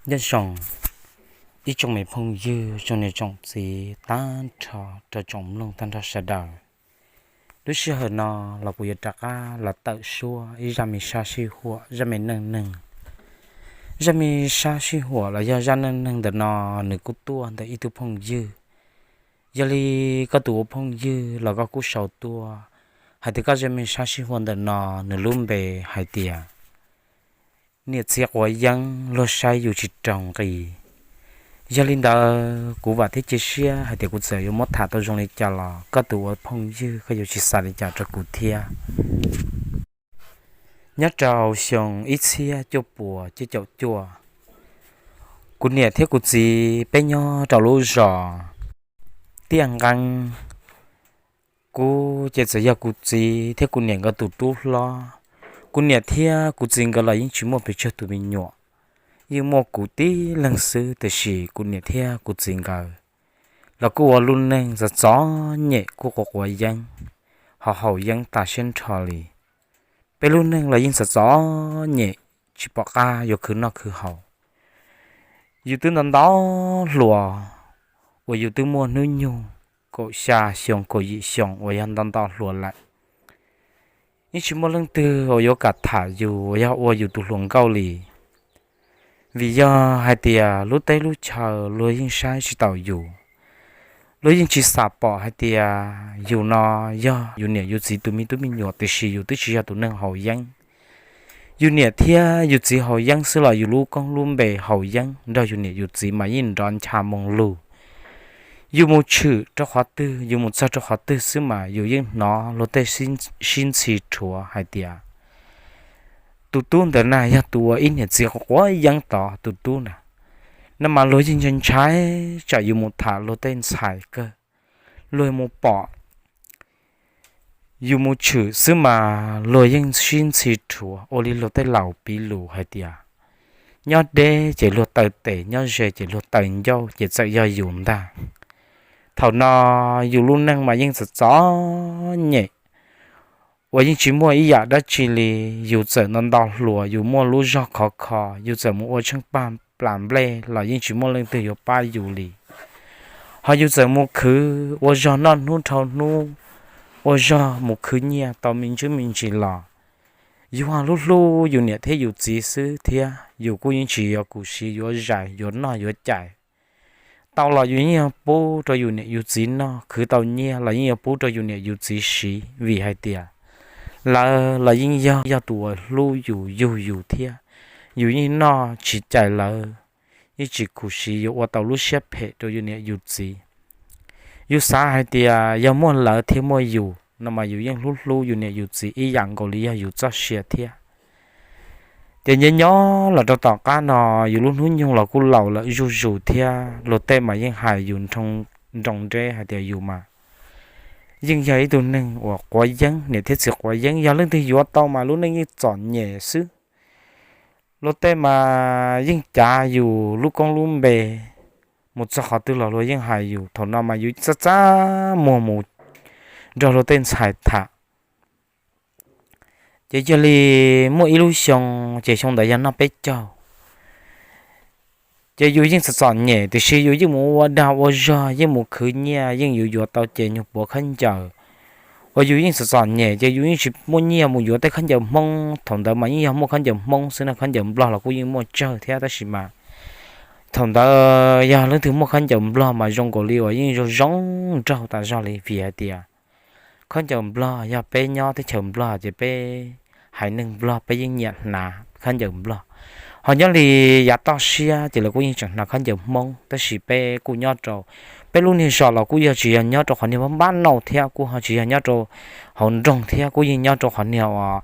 Nyob zoo ib tsoom me phooj ywg, tsoom niam tsoom txiv, tag nrho rau tsoom mloog tag nrho sawv daws. Lub sij hawm no los kuv yuav rov qab los tawm suab ib zaj me sab sij huam, zaj me neej neeg. Zaj me sab sij huam los yog zaj neej neeg ntawm no, nws kuj tuaj ntawm ib tug phooj ywg. Yog li koj tus ua phooj ywg los koj kuj sau tuaj hais tias koj zaj me sab sij huam ntawm no, nws lub npe hais tias niam txiv quav yeeb luag saib yus tsis raug nqi. Yog li ntawd kuv vam thiab cia siab hais tias kuv txawm yuav muab tham tau zoo li cas los koj tus ua phooj ywg koj yuav tsis xav li cas rau kuv thiab. Nyob rau xyoo ib txhiab cuaj puas cuaj caum cuaj, kuv niam thiab kuv txiv peb nyob rau lub zos Tiaj Nqeeb. Kuv ces txawm yog kuv txiv thiab kuv niam nkawd tus tub hlob. Kuv niam thiab kuv txiv nkawd los yeej tsis muaj pes tsawg tus me nyuam, yeej muaj kuv tib leeg xwb, tiam sis kuv niam thiab kuv txiv nkawd los kuj ua lub neej txom txom nyem, kuj quav quav yeeb, ho haus yeeb tas siab nrho li. Peb lub neej los yeej txom txom nyem, tsis pom qab yuav khwv noj khwv haus. Yus twb ntau ntau hluas uas yus twb muaj hnub nyoog kaum xya xyoo kaum yim xyoo uas yog ntau ntau hluas lawm, yeej tsis muaj leej twg uas yuav kam tham yus uas yog ua yus tus hluas nkauj li. Vim yog hais tias lub teb lub chaw luag yeej saib tsis taus yus, luag yeej tsis xam pom hais tias yus no yog yus niam yus txiv tus me tub me nyuam, tiam sis yus twb tsis yog tus neeg haus yeeb. Yus niam thiab yus txiv haus yeeb xwb los yus lub koob lub npe haus yeeb nrog yus niam yus txiv mas yeej nrov ncha moo lug. Yus mus tshwm rau qhov twg, yus mus txog rau qhov twg xwb mas yus yeej hnov luag tej sib ntxhi rhuav hais tias tus tub ntawm na yog tus uas ib niam txiv quav yeeb tod tus tub na. No mas luag yeej ntshai ntshai tsam yus mus tham luag tej ntxhais kawg. Luag mus pom yus mus tshwm xwb mas luag yeej sib ntxhi rhuav ua li luag tej laus piv lus hais tias nyob deb ces luag taw tes, nyob ze ces luag taw ncauj, ces txawm yog yus ntag. Thaum no yus lub neej mas yeej txom txom nyem uas yeej tsis muaj ib yam dab tsi li. Yus txawm ntau ntau hluas, yus muaj lub zog khov kho, yus txawm mus ua tsheej pag plas nplej los yeej tsis muaj leej twg yuav pab yus li. Ho yus txawm mus khwv ua zog noj hnub dhau hnub, ua zog mus khwv nyiaj tau me ntsis me ntsis los yus ho hlub hlub yus niam thiab yus txiv xwb thiab yus kuj yeej tsis yuav khuv xim yuav zais yuav noj yuav cais. Tau los yus yeej yog pub rau yus niam yus txiv noj, khwv tau nyiaj los yeej yuav pub rau yus niam yus txiv siv, vim hais tias lawv los yeej yog, yog tus uas hlub yus yug yus thiab. Yus yeej noj tsis cais lawv, yeej tsis khuv xim yuav ua tau lub siab phem rau yus niam yus txiv. Yus xav hais tias yog muaj lawv thiab muaj yus no mas yus yeej hlub hlub yus niam yus txiv ib yam nkaus li yog yus txoj sia thiab. Ces nyob nyob los rau tom qab no, yus lub hnub nyoog los kuj laus lawm zuj zus thiab, luag tej mas yeej hais yus nroo nroo nreb hais tias yus mas yeej yog ib tug neeg uas quav yeeb, niam thiab txiv quav yeeb, yog leej twg yuav tau mas lub neej yeej txom nyem xwb. Luag tej mas yeej cav yus lub koob lub npe, mus txog qhov twg los luag yeej hais yus. Thaum no mas yus txaj txaj muag mus nrog luag tej ntxhais tham. Ces yog li muaj ib lub xyoo, ces xyoo ntawd yog noj peb caug, ces yus yeej txom txom nyem, tiam sis yus yeej mus ua dag ua zog, yeej mus khwv nyiaj, yeej yuav yuav tau ces nyuag puav khaub ncaws. Uas yus yeej txom txom nyem ces yus yeej tsis muaj nyiaj mus yuav tej khaub ncaws Hmoob. Thaum ntawd mas yeej yog muaj khaub ncaws Hmoob xwb na, khaub ncaws Nplog los kuj yeej muaj tsawg thiab, tab sis mas thaum ntawd yog leej twg muaj khaub ncaws Nplog mas zoo nkaus li uas yeej zoo zoo nraug tas zog li, vim hais tias khaub ncaws Nplog yog peb nyob teb chaws Nplog ces peb haiv neeg Nplog peb yeej nyiam hnav khaub ncaws Nplog. Ho nyob li yav toj siab ces lawv kuj yeej tseem hnav khaub ncaws Hmoob, tab sis peb kuj nyob rau peb lub niag zos los kuj yog tsis yog nyob rau qhov niag npab npab nauj thiab, kuj ho tsis yog nyob rau hauv nroog thiab, kuj yeej nyob rau qhov niag uas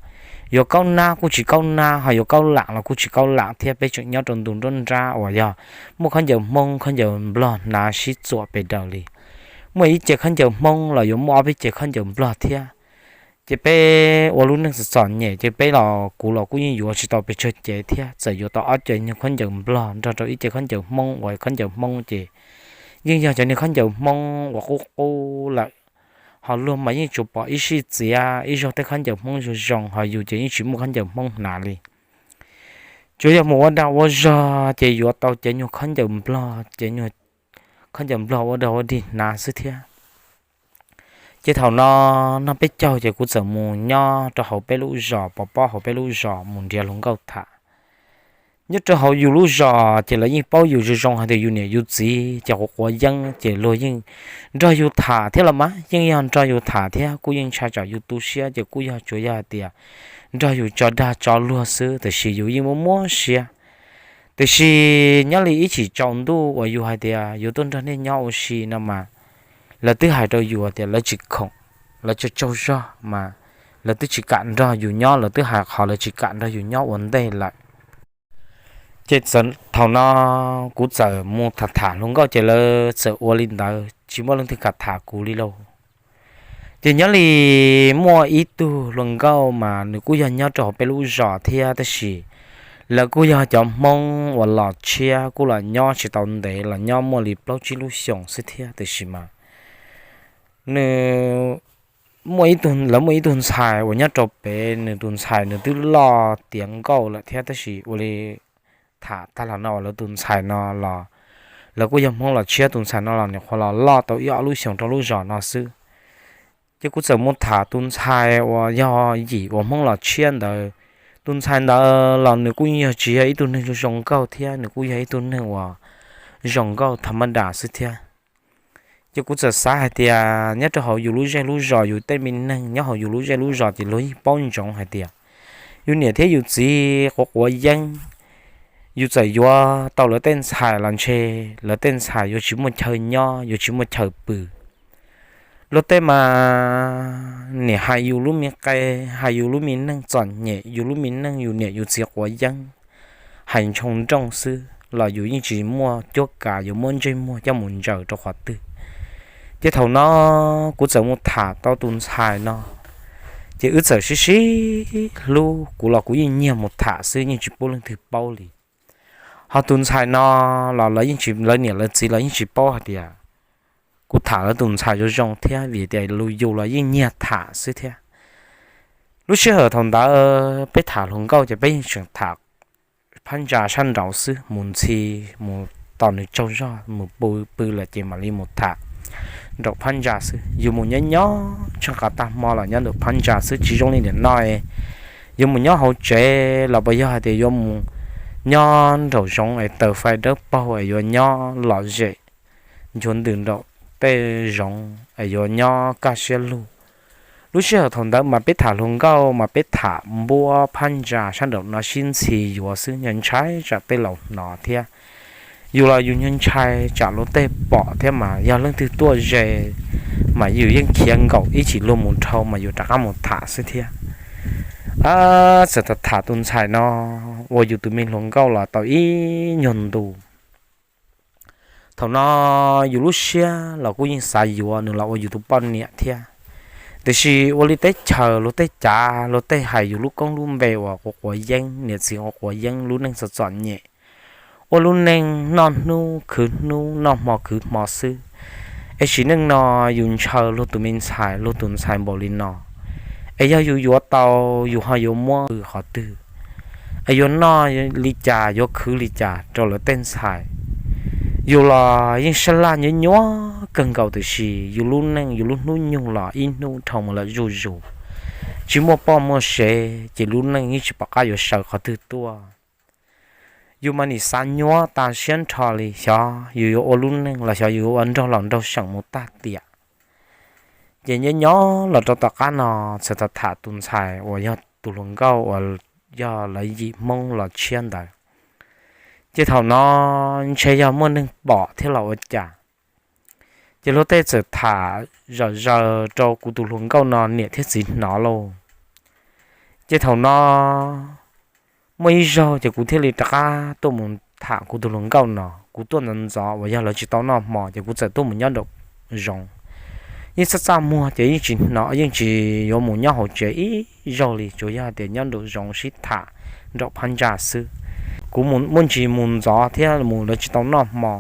yuav kaub nab kuj tsis kaub nab, ho yuav kaub lam los kuj tsis kaub lam thiab, peb tseem nyob rau ntu nruab nrab uas yog muaj khaub ncaws Hmoob khaub ncaws Nplog hnav sib txuam pes daws li. Muaj ib ce khaub ncaws Hmoob los yuav muaj ob peb ce khaub ncaws Nplog thiab. Ces peb ua lub neej txom txom nyem ces peb los kuv los kuj yeej yuav tsis tau pes tsawg cev thiab, txawm yuav tau ob ce nyuag khaub ncaws Nplog nrog rau ib ce khaub ncaws Hmoob uas khaub ncaws Hmoob ces yeej yog cov niag khaub ncaws Hmoob uas qub qub lawm. Ho luag mas yeej tsuas pom ib sij txiav ib zaug tej khaub ncaws Hmoob zoo zoo, ho yus ces yeej tsis muaj khaub ncaws Hmoob hnav li. tsuas yog mus ua dag ua zog ces yuav tau cev nyuag khaub ncaws nplog, cev nyuag khaub ncaws nplog ua dag ua dig hnav xwb thiab. Ces thaum no noj peb caug ces kuv txawm mus nyob rau hauv peb lub zos, pov pob hauv peb lub zos mus nrhiav hluas nkauj tham. Nyob rau hauv yus lub zos ces lawv yeej paub yus zoo zoo hais tias yus niam yus txiv ces quav quav yeeb ces luag yeej nrog yus tham thiab los mas yeej yog nrog yus tham thiab, kuj yeej ntshai tsam yus tu siab ces kuj yog tsuas yog hais tias nrog yus tso dag tso luag xwb, tiam sis yus yeej muab muab siab. Tiam sis nyob li ib chim tsaus ntuj uas yus hais tias yus tuaj nrog nej nyob ua si no mas, lawv twb hais rau yus tias lawv tsis khoom, lawv tsaug tsaug zog mas, lawv twb tsis kam nrog yus nyob, lawv twb hais qhov lawv tsis kam nrog yus nyob ua ntej lawm. Ces thaum no kuv txawm mus tham tham hluas nkauj ces lawv txawm ua li ntawd, tsis muaj leej twg kam tham kuv li lauj. Ces nyob li muaj ib tug hluas nkauj mas nws kuj yog nyob rau hauv peb lub zos thiab, tab sis lawv kuj yog cov Hmoob uas los tshiab, kuj los nyob tsis tau ntev, los nyob muaj li plaub tsib lub xyoos xwb thiab, tiam sis mas nws muaj ib tug, lawv muaj ib tug ntxhais uas nyob rau pem, nws tus ntxhais nws twb loj tiav nkauj lawm thiab, tab sis ua li tham tag los no uas lawv tus ntxhais no los, lawv kuj yog Hmoob los tshiab, tus ntxhais no los nws qhuav los loj tau ib ob lub xyoos rau lub zos no xwb. Ces kuv txawm mus tham tus ntxhais uas yog yim uas Hmoob los tshiab ntawd. Tus ntxhais ntawd los nws kuj yog tsis yog ib tug neeg zoo nkauj thiab, nws kuj yog ib tug neeg uas zoo nkauj tham mab das xwb thiab. Ces kuv txawm xav hais tias nyob rau hauv yus lub zej lub zos, yus tej me neeg nyob hauv yus lub zej lub zos ces luag yeej paub ntsoov hais tias yus niam thiab yus txiv quav quav yeeb, yus txawm yuav tau lawv tej ntxhais los ntshe lawv tej ntxhais yuav tsis muaj chaw nyob, yuav tsis muaj chaw pw. Luag tej mas niam hais yus lub me qe, hais yus lub me neej txom nyem, yus lub me neej yus niam yus txiv quav yeeb, hais ntshoo nrooj xwb los yus yeej tsis muaj cuab kav yuav muab ntsej muag coj mus ntsaws rau qhov twg. Ces thaum no kuv txawm mus tham tau tus ntxhais no, ces wb txawm sib sib hlub, kuv los kuv yeej nyiag mus tham xwb, yeej tsis pub leej twg paub li. Ho tus ntxhais no los lawv yeej tsis, lawv niam lawv txiv los yeej tsis paub hais tias kuv tham lawv tus ntxhais zoo zoo thiab, vim tias lus yus los yeej nyiag tham xwb thiab. Lub sij hawm thaum ntawd peb tham hluas nkauj ces peb yeej tseem tham phab ntsa sab nraud xwb, mus ntxhi, mus tos nws tsaug zog mus pw, pw lawm ces mam li mus tham nraum phab ntsa xwb. Yus mus nyob nyob tsheej qas tag hmo los nyob nraum phab ntsa xwb, tsis zoo li nim no yuav mus nyob hauv tsev los puas yog hais tias yuav mus nyob nraum zoov es taws fais dawb paug es yuav nyob lom zem nchuav ntws nraum tej zoov es yuav nyob kaj siab lug. Lub sij hawm thaum ntawd mas peb tham hluas nkauj mas peb tham npuab phab ntsa sab nraum no sib ntxhi yuav xwb, ntshai tsam tej laus hnov thiab. Yus los yus ntshai tsam luag tej pom thiab mas yog leej twg tuaj ze mas yus yeej khiav nkaum ib chim luag mus dhau mas yus rov qab mus tham xwb thiab. Txawm tham tham tus ntxhais no ua yus tus me hluas nkauj los tau ib nyuag ntu. Thaum no yus lub siab los kuj yeej xav yuav nws los ua yus tus poj niam thiab. Tiam sis ua li teb chaws luag tej cav luag tej hais yus lub koob lub npe uas quav quav yeeb, niam txiv quav quav yeeb, lub neej txom txom nyem, ua lub neej noj hnub khwv hnub, noj hmo khwv hmo xwb. Es sim neej no yus ntshaw luag tus me ntxhais, luag tus ntxhais npaum li no, es yog yus yuav tau, yus ho yuav muab pw qhov twg? Es yuav noj li cas, yuav khwv li cas rau lawv tej ntxhais? Yus los yeej sab laj nyuaj nyuaj kawg nkaus, tiam sis yus lub neej, yus lub hnub nyoog los ib hnub dhau mus lawm zuj zus, tsis muaj poj muaj sev ces lub neej yeej tsis pom qab yuav sawv qhov twg tuaj. Yus mas nim xav nyuaj tas siab nrho li, xyov yus yuav ua lub neej los xyov yus yuav ua nraug laus nraug seem mus tag tiam. Ces nyob nyob los rau tom qab no txawm tham tham tus ntxhais uas yog tus hluas nkauj uas yog lawv yim Hmoob los tshiab ntawd. Ces thaum no ntshe yog muaj neeg pom thiab los ua cas, ces luag tej txawm tham zom zaws rau kuv tus hluas nkauj no niam thiab txiv hnov lauj. Ces thaum no muaj ib zaug ces kuv thiaj li rov qab tuaj mus tham kuv tus hluas nkauj no. Kuv tuaj ntxov ntxov uas yog lawv tsis tau noj hmo ces kuv txawm tuaj mus nyob nraum zoov. Yeej txaj txaj muag ces yeej tsis hnov, yeej tsis yuav mus nyob hauv tsev ib zaug li, tsuas yog hais tias nyob nraum zoov sib tham nraum phab ntsa xwb. Kuv muaj ntsis mus ntxov thiab mus lawv tsis tau noj hmo,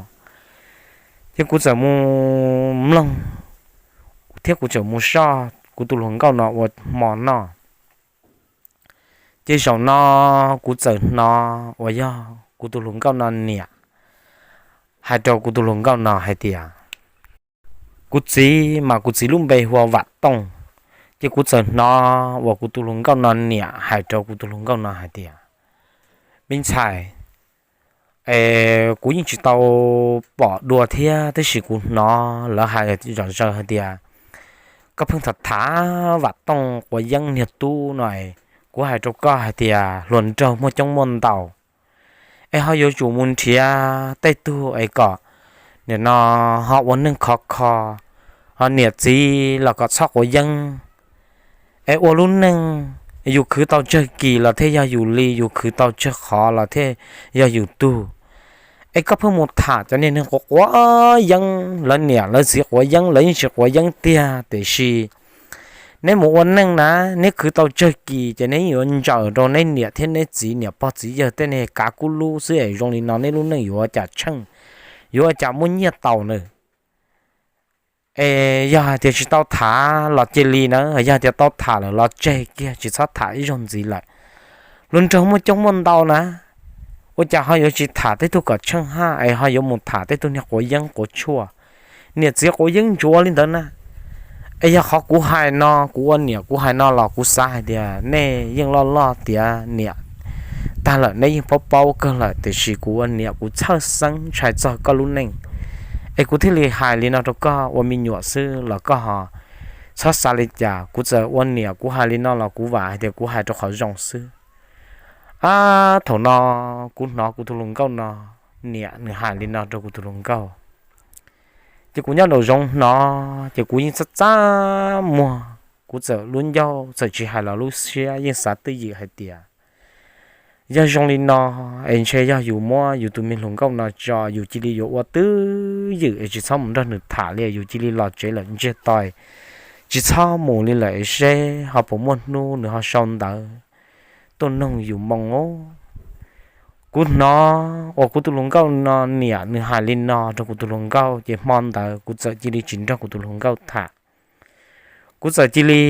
ces kuv txawm mus mloog thiab kuv txawm mus soj kuv tus hluas nkauj no ua hmo noj. Ces zaum no kuv txawm hnov uas yog kuv tus hluas nkauj no niam hais rau kuv tus hluas nkauj no hais tias, kuv txiv mas kuv txiv lub npe hu ua Vam Tooj. Ces kuv txawm hnov uas kuv tus hluas nkauj no niam hais rau kuv tus hluas nkauj no hais tias, me ntxhais, es kuv yeej tsis tau pom dua thiab tab sis kuv hnov lawv hais zom zaws hais tias koj pheej tham tham Vam Tooj quav yeeb niag tub no es, kuv hais rau koj hais tias hluas nraug muaj coob muaj ntau, es ho yuav tsum mus nrhiav tej tug es kom nim no ho ua neej khov kho, ho niam txiv los kom txhob quav yeeb, es ua lub neej yus khwv tau tsawg kis los thiaj yog yus li, yus khwv tau tsawg qhov los thiaj yog yus tug. Es koj pheej mus tham cov niag neeg quav quav yeeb, lawv niam lawv txiv quav yeeb lawv yeej tsis quav yeeb tiag, tiam sis neb mus ua neej na, neb khwv tau tsawg kis ces neb yuav ntsaws rau neb niam thiab neb txiv, niam pog txiv yawg tej niag kav kub lub xwb es zoo li no neb lub neej yuav ua cas tsheej, yuav ua cas muaj nyiaj tau na. Es yog hais tias tsis tau tham los cia li na, yog tias tau tham lawm los tseg kiag tsis txhob tham ib zaug ntxiv lawm. Hluas nraug muaj coob muaj ntau na, ua cas ho yuav tsis tham tej tug kom tsheej haj es ho yuav mus tham tej tug niag quav yeeb quav tshuaj, niam txiv quav yeeb ntsuav li ntawd na. Es yog qhov kuv hais no, kuv ua niam kuv hais no los kuv xav hais tias nej yeej loj loj tiav niam tag lawm, neb yeej paub paub kawg lawm, tiam sis kuv ua niam kuv txhawj xeeb ntshai txog koj lub neej, es kuv thiaj li hais li no rau koj ua me nyuam xwb los koj ho txhob xav li cas. Kuv txawm ua niam kuv hais li no los kuv vam hais tias kuv hais rau qhov zoo xwb. Ab, thaum no kuv hnov kuv tus hluas nkauj no niam nws hais li no rau kuv tus hluas nkauj, ces kuv nyob nraum zoov hnov ces kuv yeej txaj txaj muag, kuv txawm lub ncauj txawm tsis hais los lub siab yeej xav twj ywm hais tias yog zoo li no es ntshe yog yus muab yus tus me hluas nkauj no tso, yus cia li yuav ua twj ywm es tsis txhob mus nrog nws tham li, yus cia li los tsev lawm ntsiag to, tsis txhob mus li lawm es seb ho puas muaj hnub nws ho sau ntawv tuaj noog yus moo os. Kuv hnov uas kuv tus hluas nkauj no niam nws hais li no rau kuv tus hluas nkauj ces hmo ntawd kuv txawm cia li tsis nrog kuv tus hluas nkauj tham. Kuv txawm cia li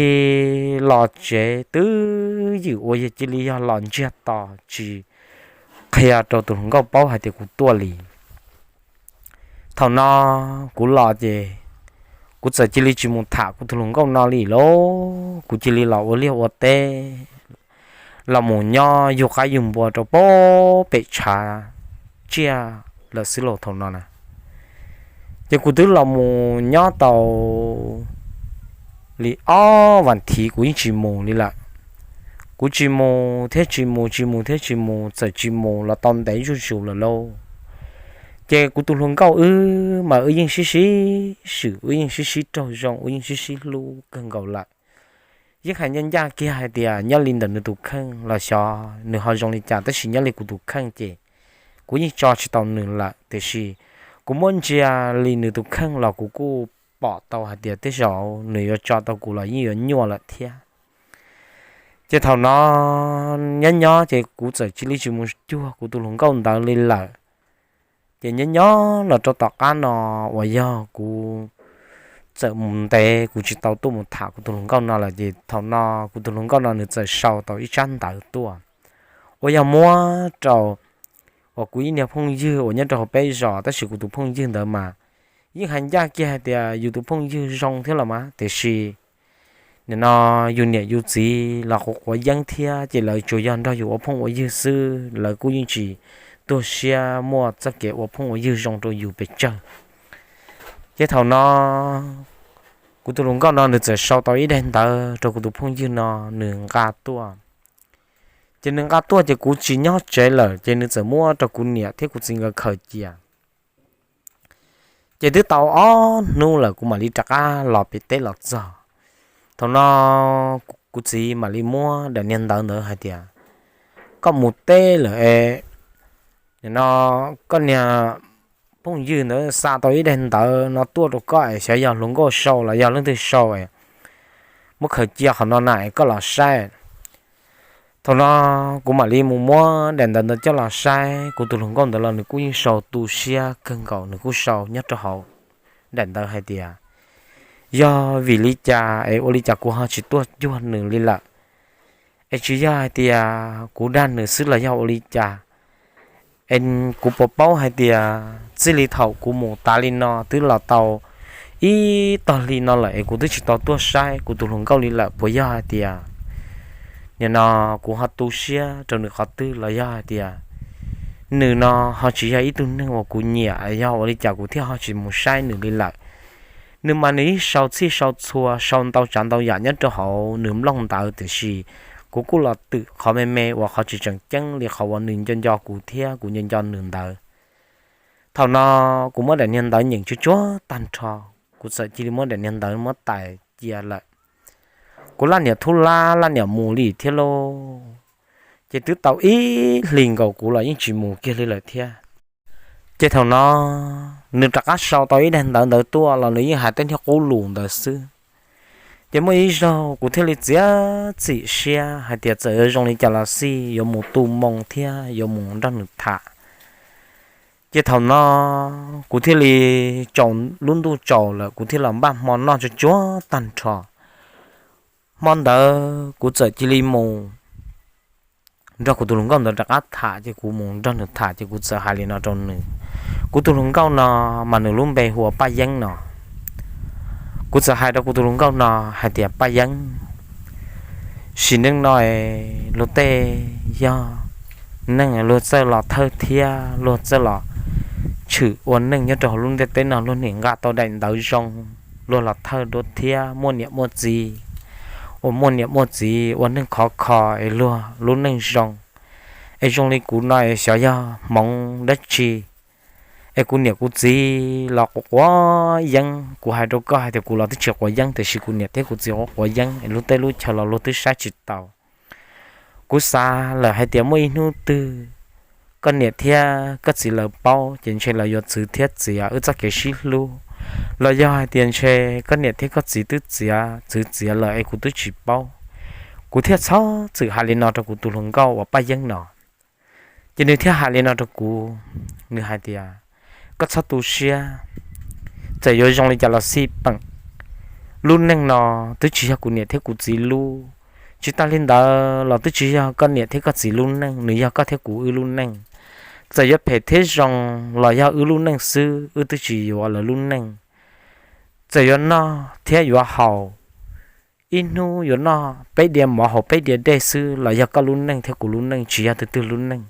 los tsev twj ywm uas yog cia li yog los ntsiag to tsis qhia rau tus hluas nkauj paub hais tias kuv tuaj li. Thaum no kuv los ces kuv txawm cia li tsis mus tham kuv tus hluas nkauj no li lauj, kuv cia li los ua liaj ua teb, los mus nyob yug qaib yug npua rau pem tshav tsiaj lawm xwb lauj thaum no na. Ces kuv twb los mus nyob tau li ob vas thiv kuv yeej tsis mus li lawm. Kuv tsis mus thiab tsis mus, tsis mus thiab tsis mus, txawm tsis mus los tau ntev zuj zus lawm lauj. Ces kuv tus hluas nkauj wb mas wb yeej sib sib swm, wb yeej sib sib raug zoo, wb yeej sib sib hlub kawg nkaus lawm. Yeej hais ncaj ncaj kiag hais tias nyob li ntawm nws tus kheej los xyov nws ho zoo li cas, tab sis nyob li kuv tus kheej ces kuv yeej tso tsis tau nws lawm, tiam sis kuv muab ntsia li nws tus kheej los kuv kuj pom tau hais tias tej zaum nws yuav tso tau kuv los yeej yuav nyuaj lawm thiab. Ces thaum no nyob nyob ces kuv txawm cia li tsis mus cuag kuv tus hluas nkauj ntawd li lawm. Ces nyob nyob los rau tom qab no uas yog kuv txawm mus ntev kuv tsis tau tuaj mus tham kuv tus hluas nkauj no lawm, ces thaum no kuv tus hluas nkauj no nws txawm sau tau ib tsab ntawv tuaj uas yog muab rau uas kuv ib niag phooj ywg uas nyob rau hauv peb zos, tab sis kuv tus phooj ywg ntawd mas yeej hais ncaj kiag hais tias yus tus phooj ywg zoo thiab los mas, tiam sis nim no yus niam yus txiv los quav quav yeeb thiab, ces lawv tsuas yog nrog yus ua phooj ua ywg xwb, lawv kuj yeej tsis tuag siab muaj txoj kev ua phooj ua ywg zoo rau yus pes tsawg. Ces thaum no kuv tus hluas nkauj no nws txawm sau tau ib daim ntawv rau kuv tus phooj ywg no, nws nqa tuaj. Ces nws nqa tuaj ces kuv tsis nyob tsev lawm, ces nws txawm muab rau kuv niam thiab kuv txiv nkawd khaws cia. Ces twb tau ob hnub lawm kuv mam li rov qab los pem teb los txog. Thaum no kuv txiv mam li muab daim niag ntawv ntawd hais tias, koj mus teb lawm es, no, koj niag phooj ywg ntawd xa tau ib daim ntawv no tuaj rau koj es xyov yog hluas nkauj sau los yog leej twg sau es, muab khaws cia qhov no na es koj los saib. Thaum no kuv mam li mus muab daim ntawv ntawd coj los saib, kuv tus hluas nkauj ntawd los nws kuj yeej sau tu siab kawg nkaus, nws kuj sau nyob rau hauv daim ntawv hais tias, yog vim li cas es ua li cas kuv ho tsis tuaj cuag nws li lawm, Es tsis yog hais tias kuv dag nws xwb los yog ua li cas? Es kuv puas paub hais tias txij li thaum kuv mus tas li no twb los tau ib tog hli no lawm es kuv twb tsis tau tuaj saib kuv tus hluas nkauj li lawm, puas yog hais tias nim no kuv ho tu siab rau nws qhov twg los yog hais tias nws no ho tsis yog ib tug neeg uas kuv nyiam, yog ua li cas kuv thiaj ho tsis mus saib nws li lawm? Nws mas nws yeej sau txhij sau txhua, sau ntau tsav ntau yam nyob rau hauv nws nplooj ntawd, tiam sis kuv kuj los twm qhov me me uas qhov tsis tseem ceeb li qhov uas nws nco nco kuv thiab kuv nco nco nws ntawd. Thaum no kuv muab daim niag ntawv nyeem tsuag tsuag tag nrho, kuv txawm cia li muab daim niag ntawv muab tais cia lawm. Kuv laj niam thub laj laj niam mus li thiab lauj, ces twb tau ib hlis nkaus kuv los yeej tsis mus kiag li lawm thiab. Ces thaum no nws rov qab sau tau ib daim ntawv ntawd tuaj los nws yeej hais tej niag qub lus ntawd xwb. Ces muaj ib zaug kuv thiaj li txiav txim siab hais tias txawm yuav zoo li cas los xij yuav mus tu moo thiab yuav mus nrog nws tham. Ces thaum no kuv thiaj li tsaus, lub ntuj tsaus lawm kuv thiaj los npaj hmo noj tsuag tsuag tag nrho. Hmo ntawd kuv txawm cia li mus nrog kuv tus hluas nkauj ntawd rov qab tham, ces kuv mus nrog nws tham ces kuv txawm hais li no rau nws. Kuv tus hluas nkauj no mas nws lub npe hu ua Paj Yeeb no. Kuv txawm hais rau kuv tus hluas nkauj no hais tias Paj Yeeb, sim neej no luag tej yog neeg luag txawj los thawj thiab luag txawj los tshwm ua neej nyob rau hauv lub ntiaj teb no, luag nim nqa tau daim ntawv zoo, luag los thawj dua thiab muaj niam muaj txiv, uas muaj niam muaj txiv ua neej khov kho es luag lub neej zoo. Es zoo li kuv no es xyov yog hmoov dab tsi es kuv niam kuv txiv los quav quav yeeb. Kuv hais rau koj hais tias kuv los twb tsis quav yeeb, tiam sis kuv niam thiab kuv txiv quav quav yeeb es lub teb lub chaw los luag twb saib tsis taus. Kuv xav lawm hais tias muaj ib hnub twg koj niam thiab koj txiv lawv paub ces ntshe lawv yuav txwv thiab txiav wb txoj kev sib hlub, los yog hais tias ntshe koj niam thiab koj txiv twb txiav, txwv txiav lawm es kuv twb tsis paub. Kuv thiaj txhob txwm hais li no rau kuv tus hluas nkauj uas Paj Yeeb no. Ces nws thiaj hais li no rau kuv, nws hais tias, koj txhob tu siab, txawm yuav zoo li cas los xij peem, lub neej no twb tsis yog kuv niam thiab kuv txiv lub. Tsis tas li ntawd los twb tsis yog koj niam thiab koj txiv lub neej, nws yog koj thiab kuv wb lub neej. Txawm yuav phem thiab zoo los yog wb lub neej xwb, wb twb tsis yuav lawv lub neej. Txawm yuav noj thiab yuav haus, ib hnub yuav noj peb diav mov haus peb diav dej xwb los yog koj lub neej thiab kuv lub neej, tsis yog twg twg lub neej.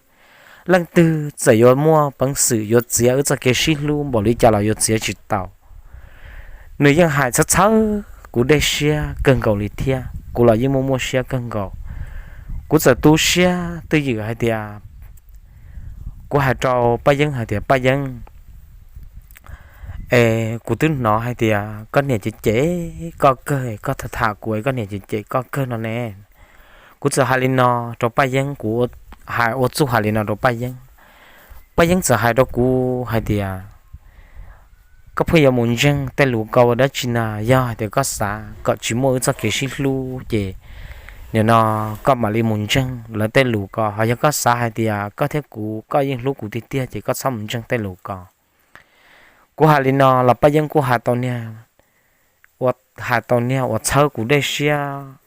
Leej twg txawm yuav muaj peev xwm yuav txiav wb txoj kev sib hlub npaum li cas los yuav txiav tsis tau. Nws yeej hais txhawb txhawb kuv dej siab kawg nkaus li thiab kuv los yeej muaj muaj siab kawg nkaus. Kuv txawm tu siab twj ywm hais tias, kuv hais rau Paj Yeeb hais tias, Paj Yeeb, es kuv twb hnov hais tias koj niam cem cem koj kawg, koj tham tham kuv es koj niam cem cem koj kawg no ne. Kuv txawm hais li no rau Paj Yeeb, kuv hais ua txuj hais li no rau Paj Yeeb. Paj Yeeb txawm hais rau kuv hais tias, koj pheej yuav mus ntseeg tej lus ko ua dab tsi na? Yog hais tias koj xav kom tsis muaj wb txoj kev sib hlub ces nim no koj mam li mus ntseeg lawv tej lus ko. Ho yog koj xav hais tias koj thiab kuv koj yeej hlub kuv tiag tiag ces koj txhob mus ntseeg tej lus ko. Kuv hais li no los Paj Yeeb kuj hais tau niag, ua, hais tau niag uas txhawb kuv dej siab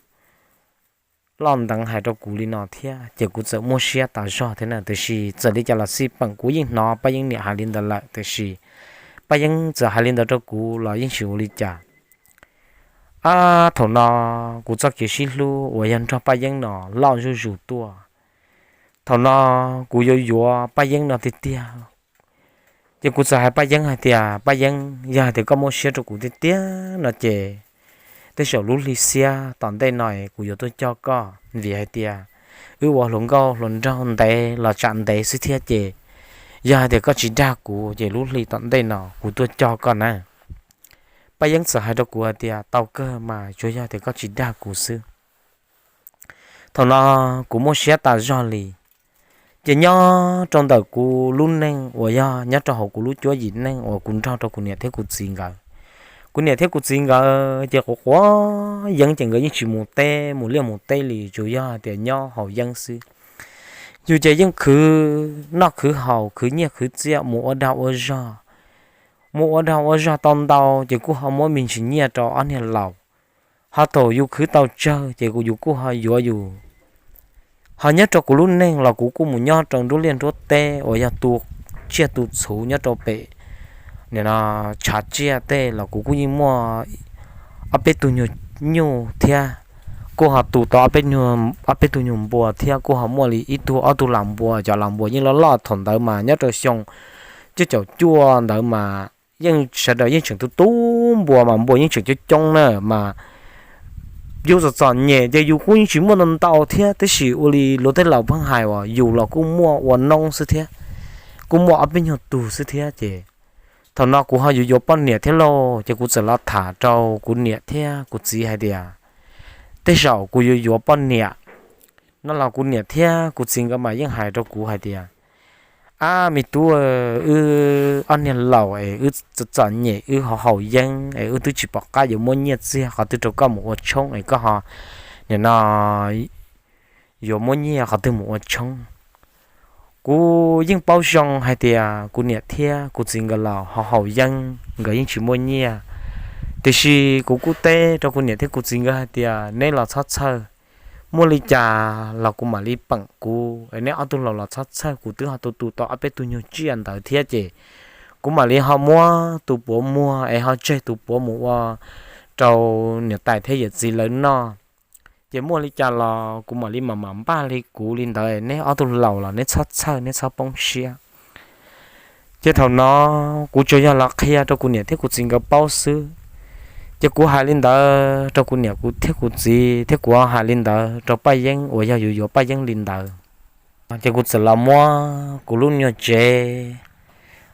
loj nteev hais rau kuv li no thiab ces kuv txawm muaj siab tas zog thiab na. Tiam sis txawm li cas los xij peem kuv yeej hnov Paj Yeeb niam hais li ntawd lawm, tiam sis Paj Yeeb txawm hais li ntawd rau kuv los yeej tsis ua li cas. Ab, thaum no kuv txoj kev sib hlub uas yog nrog Paj Yeeb no loj zuj zus tuaj. Thaum no kuv yuav yuav Paj Yeeb no tiag tiag. Ces kuv txawm hais Paj Yeeb hais tias, Paj Yeeb, yog hais tias koj muaj siab rau kuv tiag tiag no ces tej zaum lub hli xiab tom ntej no kuv yuav tuaj coj koj, vim hais tias wb ua hluas nkauj hluas nraug ntev los tsam ntev xwb thiab ces yog hais tias koj tsis dag kuv ces lub hli tom ntej no kuv tuaj coj koj na. Paj Yeeb txawm hais rau kuv hais tias, tau kawg mas, tsuas yog tias koj tsis dag kuv xwb. Thaum no kuv muaj siab tas zog li. Ces nyob rau ntawm kuv lub neej uas yog nyob rau hauv kuv lub cuab yim neej uas kuv nrog rau kuv niam thiab kuv txiv nkawd, kuv niam thiab kuv txiv nkawd ces quav quav yeeb ces nkawd yeej tsis mus teb mus liaj mus teb li, tsuas yog hais tias nyob haus yeeb xwb. Yus ces yeej khwv noj khwv haus, khwv nyiaj khwv txiaj, mus ua dag ua zog. Mus ua dag ua zog tau ntau ces kuj ho muab me ntsis nyiaj rau ob niag laus. Ho thaum yus khwv tau tsawg ces yus kuj ho yuav yus Ho nyob rau kuv lub neej los kuv kuj mus nyob rau nruab liaj nruab teb uas yog tu tsiaj tu txhuv nyob rau pem nim no tshav tsiaj tej los kuv kuj yeej muaj ob peb tug nyuag nyuj thiab, kuj ho tu tau ob peb tug nyuag npua thiab, kuj ho muaj li ib tug ob tug las npua. Cov las npua yeej loj loj, thaum ntawd mas nyob rau xyoo cuaj caum cuaj ntawd mas yeej sawv daws yeej tseem tu tu npua mas npua yeej tseem coob coob na mas yus txom txom nyem ces yus kuj yeej tsis muaj ntau ntau thiab, tab sis ua li luag tej laus pheej hais uas yus los kuj muaj ua noob xwb thiab, kuj muaj ob peb nyuag tug xwb thiab ces thaum no kuv ho yuav yuav poj niam thiab lauj, ces kuv txawm los tham rau kuv niam thiab kuv txiv hais tias tej zaum kuv yuav yuav poj niam no los kuv niam thiab kuv txiv nkawd mas yeej hais rau kuv hais tias, ab me tub, wb ob niag laus es wb txom txom nyem, wb haus haus yeeb es wb twb tsis pom qab yuav muab nyiaj txiag qhov twg rau koj mus ua tshoob es koj ho nim no yuav muab nyiaj qhov twg mus ua tshoob. Kuv yeej paub zoo hais tias kuv niam thiab kuv txiv nkawd los haus haus yeeb, nkawd yeej tsis muaj nyiaj. Tiam sis kuv kuj teb rau kuv niam thiab kuv txiv nkawd hais tias neb los txhob txhawj, muaj li cas los kuv mam li peem kuv, neb ob tug laus los txhob txhawj, kuv twb ho tu tu tau ob peb tug nyuag tsiaj ntawd thiab ces kuv mam li ho muab tus puav muag es ho tseg tus puav mus ua rau niam tais thiab yawm txiv lawv noj. Ces muaj li cas los kuv mam li mam mam npaj li kuv li ntawd, neb ob tug laus los neb txhob txhawj, neb txhob poob siab. Ces thaum no kuv tsuas yog los qhia rau kuv niam thiab kuv txiv nkawd paub xwb. Ces kuv hais li ntawd rau kuv niam kuv thiab kuv txiv thiab kuv hais li ntawd rau Paj Yeeb uas yog yuav yuav Paj Yeeb li ntawd. Ces kuv txawm los muab kuv lub nyuag tsev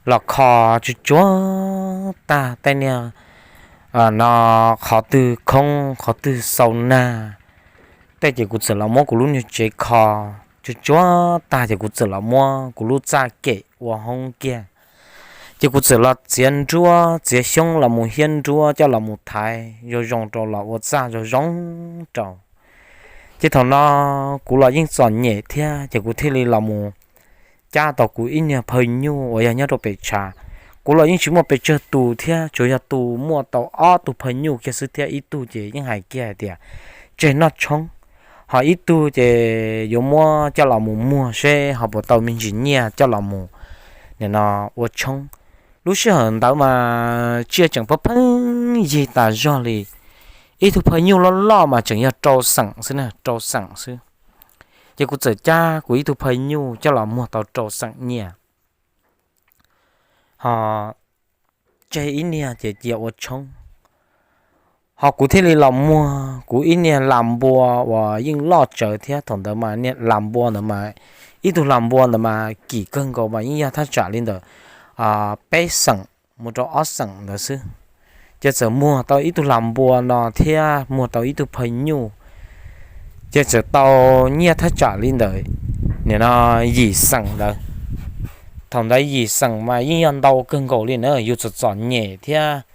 los kho tsuag tsuag tag tej niag no, qhov twg khoob qhov twg xau nag tej ces kuv txawm los muab kuv lub nyuag tsev kho tsuag tsuag tag ces kuv txawm los muab kuv lub txaj kem ua hoob kiag. Ces kuv txawm los txiav nruab txiav xyoob los mus hiab nruab coj los mus thaiv zoo zoo rau los ua txaj zoo zoo rau. Ces thaum no kuv los yeej txom nyem thiab ces kuv thiaj li los mus cab tau kuv ib niag phaw nyuj uas yog nyob rau pem tshav. Kuv los yeej tsis muaj pes tsawg tus thiab, tsuas yog tus muaj tau ob tug phaw nyuj kiag xwb thiab ib tug ces yeej hais kiag hais tias tseg noj tshoob, ho ib tug ces yuav muab coj los mus muag seb ho puas tau me ntsis nyiaj coj los mus nim no ua tshoob. Lub sij hawm ntawd mas tsiaj tseem pheej pheej yig tas zog li. Ib tug phaw nyuj loj loj mas tseem yog rau xeem xwb na, rau xeem xwb. Ces kuv txawm cab kuv ib tug phaw nyuj coj los muag tau rau xeem nyiaj, ho tseg ib niag ces cia ua tshoob. Ho kuv thiaj li los muag kuv ib niag las npua uas yeej loj tsawv thiab, thaum ntawd mas niag las npua ntawd mas, ib tug las npua ntawd mas kim kawg nkaus mas yeej yog thaj tsam li ntawm peb xeem mus rau ob xeem ntawd xwb. Ces txawm muag tau ib tug las npua no thiab muag tau ib tug phaw nyuj, ces txawm tau nyiaj thaj tsam li ntawm nim no yim xeem ntawd. Thaum ntawd yim xeem mas yeej yog ntau kawg nkaus li na, yus txom txom nyem thiab,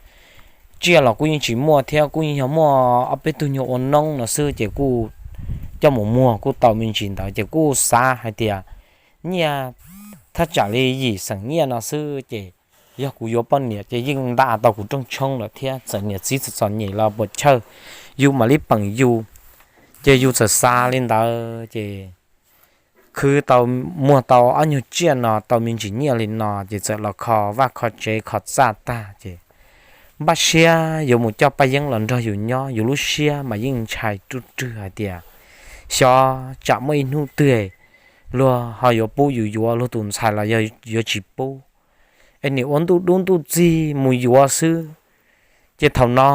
tsiaj los kuj yeej tsis muaj thiab, kuj yeej yog muaj ob peb tug nyuag ua noob no xwb ces kuj coj mus muag kuj tau me ntsis ntawd ces kuj xav hais tias nyiaj thaj tsam li yim xeem nyiaj no xwb ces yog kuv yuav poj niam ces yeej nta tau kuv rooj tshoob lawm thiab, txawm niam txiv txom txom nyem los puas chawj, yus mam li peem yus. Ces yus txawm xav li ntawd ces khwv tau, muag tau ob nyuag tsiaj no tau me ntsis nyiaj li no ces txawm los kho vaj kho tsev kho txaj tag ces npaj siab yuav mus coj Paj Yeeb los nrog yus nyob. Yus lub siab mas yeej ntshai ruj rwg hais tias xyov tsam muaj ib hnub twg luag ho yuav pub yus yuav luag tus ntxhais los yog yuav tsis pub, es nim ua ntuj dub ntuj txig mus yuav xwb. Ces thaum no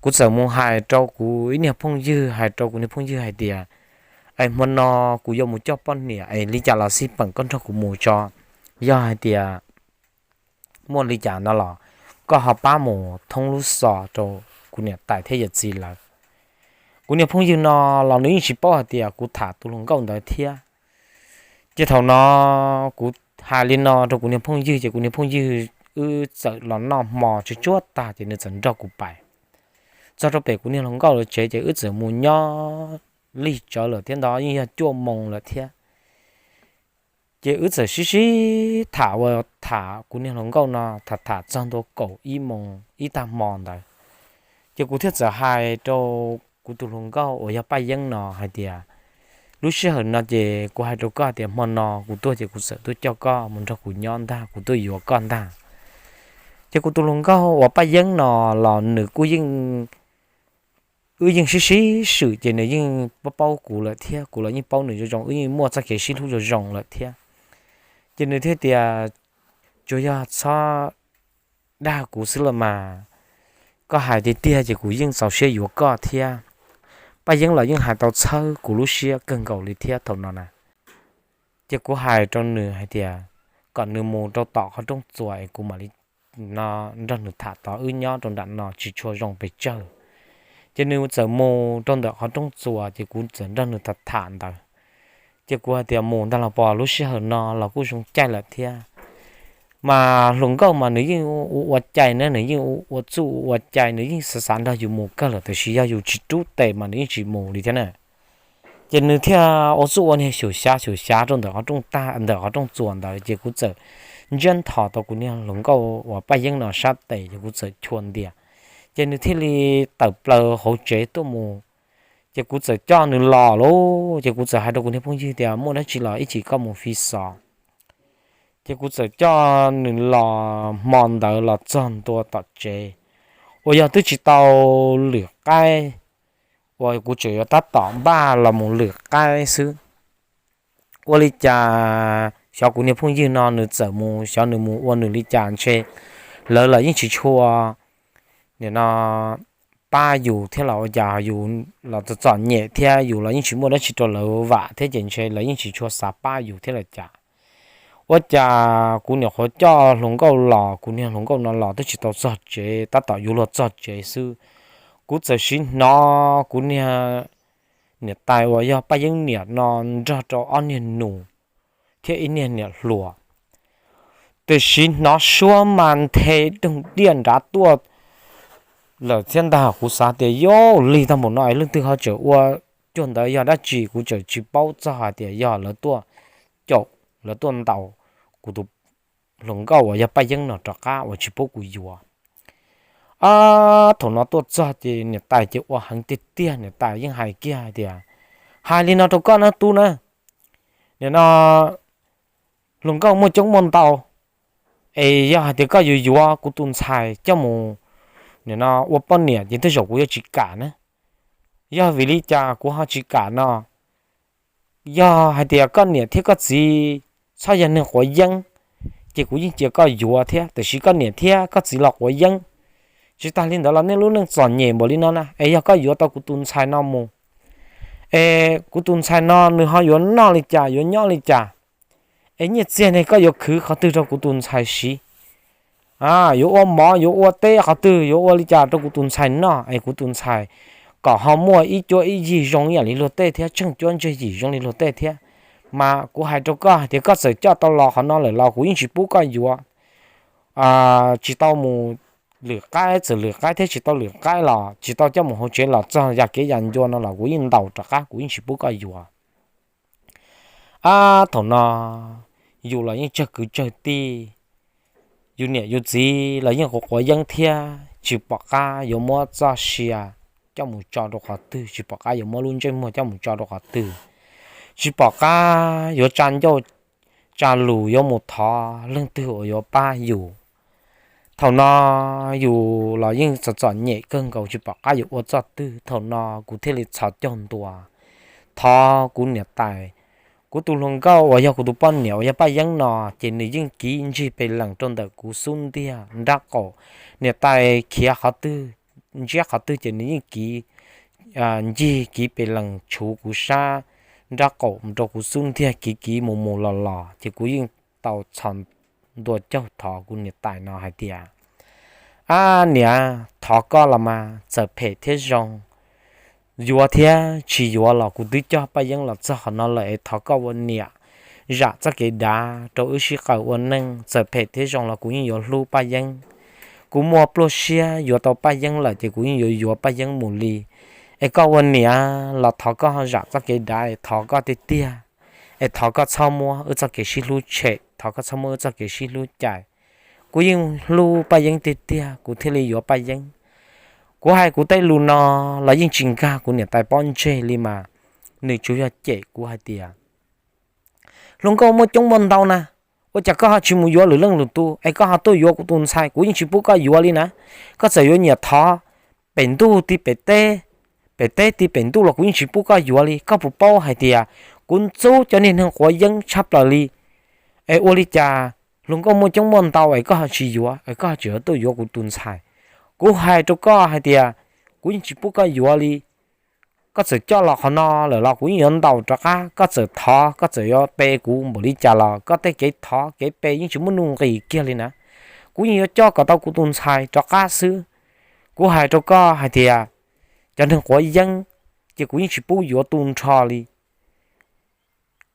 kuv txawm mus hais rau kuv ib niag phooj ywg, hais rau kuv niag phooj ywg hais tias, es hmo no kuv yuav mus coj poj niam es li cas los xij peem koj nrog kuv mus tso. Yog hais tias muaj li cas no los koj ho pab mus thoob lub xov rau kuv niam tais thiab yawm txiv lawv. Kuv niag phooj ywg no los nws yeej tsis paub hais tias kuv tham tus hluas nkauj ntawd thiab. Ces thaum no kuv hais li no rau kuv niag phooj ywg ces kuv niag phooj ywg wb txawm los noj hmo tsuag tsuag tag ces nws txawm nrog kuv pais. Txog rau pem kuv niag hluas nkauj lawv tsev ces wb txawm mus nyob lig tsawv lawm thiab ntag, yeej yog cuaj moos lawm thiab. Ces wb txawm sib sib tham ua tham kuv niag hluas nkauj no tham tham txog ntua kaum ib moos ib tag hmo ntawd. Ces kuv thiaj txawm hais rau kuv tus hluas nkauj uas yog Paj Yeeb no hais tias, Lub sij hawm no ces kuv hais rau koj tias hmo no kuv tuaj ces kuv txawm tuaj coj koj mus nrog kuv nyob ntag, kuv tuaj yuav koj ntag. Ces kuv tus hluas nkauj uas Paj Yeeb no los nws kuj yeej, wb yeej sib sib swm ces nws yeej paub paub kuv lawm thiab, kuv los yeej paub nws zoo zoo, wb yeej muaj txoj kev sib hlub zoo zoo lawm thiab. Ces nws thiaj tias, tsuas yog txhob dag kuv xwb los mas, koj hais tiag tiag ces kuv yeej txaus siab yuav koj thiab. Paj Yeeb los yeej hais tau txhawb kuv lub siab kawg nkaus li thiab thaum no na. Ces kuv hais rau nws hais tias kom nws mus rau tom qhov rooj txuas es kuv mam li no nrog nws tham tod, wb nyob rau nram no tsis tshua zoo pes tsawg. Ces nws txawm mus rau ntawm qhov rooj txuas ces kuv txawm nrog nws tham tham ntawd. Ces kuv hais tias mus ntag los pos, lub sij hawm no los kuj zoo caij lawm thiab. Mas hluas nkauj mas nws yeej ua ua cai na, nws yeej ua txuj ua cai, nws yeej xav xav nrog yus mus kawg lawm, tiam sis yog yus tsis rub tes mas nws yeej tsis mus li thiab na. Ces nws thiaj ua txuj ua niag xyum xyav xyum xyav rau ntawm qhov rooj tag, ntawm qhov rooj txuas ntawd, ces kuv txawm ntsiab nthos tau kuv niag hluas nkauj uas Paj Yeeb no sab tes, ces kuv txawm chua ntias, ces nws thiaj li tawm plaws hauv tsev tuaj mus. Ces kuv txawm coj nws los lauj, ces kuv txawm hais rau kuv niag phooj ywg tias muaj dab tsi los ib chim koj mus fi xov. Ces kuv txawm coj nws los hmo ntawd los txog ntua tom tsev, uas yog twb tsis tau lwm qaib, uas kuv tseem yuav tab tom npaj los mus lwm qaib xwb. Ua li cas xyov kuv niag phooj ywg no nws txawm mus, xyov nws mus ua nws li cas ntshe lawv los yeej tsis tshua, nim no, pab yus thiab los ua cas yus los txom txom nyem thiab yus los yeej tsis muaj dab tsi rau lawv vam thiab ces ntshe lawv yeej tsis tshua xav pab yus thiab los cas. Ua cas kuv niam qhuav coj hluas nkauj los, kuv niag hluas nkauj no los twb tsis tau txog tsev, tab tom yuav luag txog tsev xwb, kuv txawm siv hnov kuv niag niam tais uas yog Paj Yeeb niam no nrog rau ob niag nus thiab ib niag niam hluas, tiam sis hnov suab mas nthe doog diaj nrad tuaj lawm thiab ntag. Kuv xav tias yog lig tag npaum no es leej twg ho tseem ua cuag ntawd yog dab tsi, kuv tseem tsis paub txog hais tias yog lawv tuaj caum, lawv tuaj ntaus kuv tus hluas nkauj uas yog Paj Yeeb no rov qab uas tsis pub kuv yuav. Ab, thaum no tuaj txog ces niam tais ces ua heev tiag tiag, niam tais yeej hais kiag hais tias, hais li no rau koj na tub na, nim no hluas nkauj muaj coob muaj ntau, es yog hais tias koj yuav yuav kuv tus ntxhais coj mus, nim no ua poj niam ces tej zaum kuv yuav tsis kam na. Yog vim li cas kuv ho tsis kam no? Yog hais tias koj niam thiab koj txiv txhob yog neeg quav yeeb, ces kuv yeej cia koj yuav thiab, tiam sis koj niam thiab koj txiv los quav yeeb. Tsis tas li ntawd los nej lub neej txom nyem npaum li no na, es yog koj yuav tau kuv tus ntxhais no mus, es kuv tus ntxhais no nws ho yuav noj li cas, yuav nyob li cas? Es nyiaj txiag ne koj yuav khwv qhov twg rau kuv tus ntxhais siv? Yuav ua mov, yuav ua teb qhov twg, yuav ua li cas rau kuv tus ntxhais noj, es kuv tus ntxhais kom ho muaj ib cuab ib yig zoo ib yam li luag tej thiab, tsheej cuab tsheej yig zoo li luag tej thiab? Mas kuv hais rau koj hais tias koj txawm coj tau los qhov no lawm los kuv yeej tsis pub koj yuav. Tsis tau mus lwm qaib, txawm lwm qaib thiab tsis tau lwm qaib los tsis tau coj mus hauv tsev los txog yam kev yam ncua no los kuv yeej ntaus rov qab, kuv yeej tsis pub koj yuav. Ab, thaum no yus los yeej tsawg kwv tsawg tij, yus niam yus txiv los yeej quav quav yeeb thiab, tsis pom qab yuav muab txoj sia coj mus tso rau qhov twg, tsis pom qab yuav muab lub ntsej muag coj mus tso rau qhov twg, tsis pom qab yuav tsa ncauj tsa lus yuav mus thov leej twg uas yuav pab yus. Thaum no yus los yeej txom txom nyem kawg nkaus, tsis pom qab yuav ua txoj twg. Thaum no kuv thiaj li txhos caug ntua thov kuv niam tais. Kuv tus hluas nkauj uas yog kuv tus poj niam uas yog Paj Yeeb no, ces nws yeej kiv ntsig pes lees rau ntawm kuv xub ntiag nrab qaum. Niam tais khiav qhov twg, ntsiab qhov twg ces nws yeej kiv ncig kiv pes lees tshuv kuv sab nrab qaum rau kuv xub ntiag, kiv kiv mus mus los los, ces kuv yeej tau txhos ntua caug thov kuv niam tais no hais tias, ab niam, thov koj los mas, txawm phem thiab zoo, yuav thiab tsis yuav los kuv twb coj Paj Yeeb los txog qhov no lawm es thov koj ua niam zam txoj kev dav rau wb sib qaws ua neej, txawm phem thiab zoo los kuv yeej yuav hlub Paj Yeeb. Kuv muaj pluaj siab yuav tau Paj Yeeb lawm ces kuv yeej yuav yuav Paj Yeeb mus li. Es koj ua niam los thov koj zam txoj kev dav, es thov koj tiag tiag, es thov koj txhob muab wb txoj kev sib hlub tshem, thov koj txhob muab wb txoj kev sib hlub cais. Kuv yeej hlub Paj Yeeb tiag tiag kuv thiaj li yuav Paj Yeeb. Kuv hais kuv tej lus no los yeej tsis nkag kuv niam tais pob ntseg li mas, nws tsuas yog cem kuv hais tias, hluas nkauj muaj coob muaj ntau na, ua cas koj ho tsis mus yuav lwm leej lwm tus es koj ho tuaj yuav kuv tus ntxhais? Kuv yeej tsis pub koj yuav li na. Koj txawm yuav niam thov pem ntuj ti pem teb, pem teb ti pem ntuj los kuv yeej tsis pub koj yuav li. Koj puas paub hais tias kuv ntxub cov niag neeg quav yeeb tshaj plaws li? Es ua li cas hluas nkauj muaj coob muaj ntau es koj ho tsis yuav, es koj ho tseem yuav tuaj yuav kuv tus ntxhais? Kuv hais rau koj hais tias kuv yeej tsis pub koj yuav li. Koj txawm coj los qhov no lawm los kuv yeej yuav ntaus rov qab. Koj txawm thov, koj txawm yuav pe kuv npaum li cas los koj tej kev thov kev pe yeej tsis muaj nuj nqis kiag li na. Kuv yeej yuav coj kom tau kuv tus ntxhais rov qab xwb. Kuv hais rau koj hais tias cov neeg quav yeeb ces kuv yeej tsis pub yuav tu nrho li.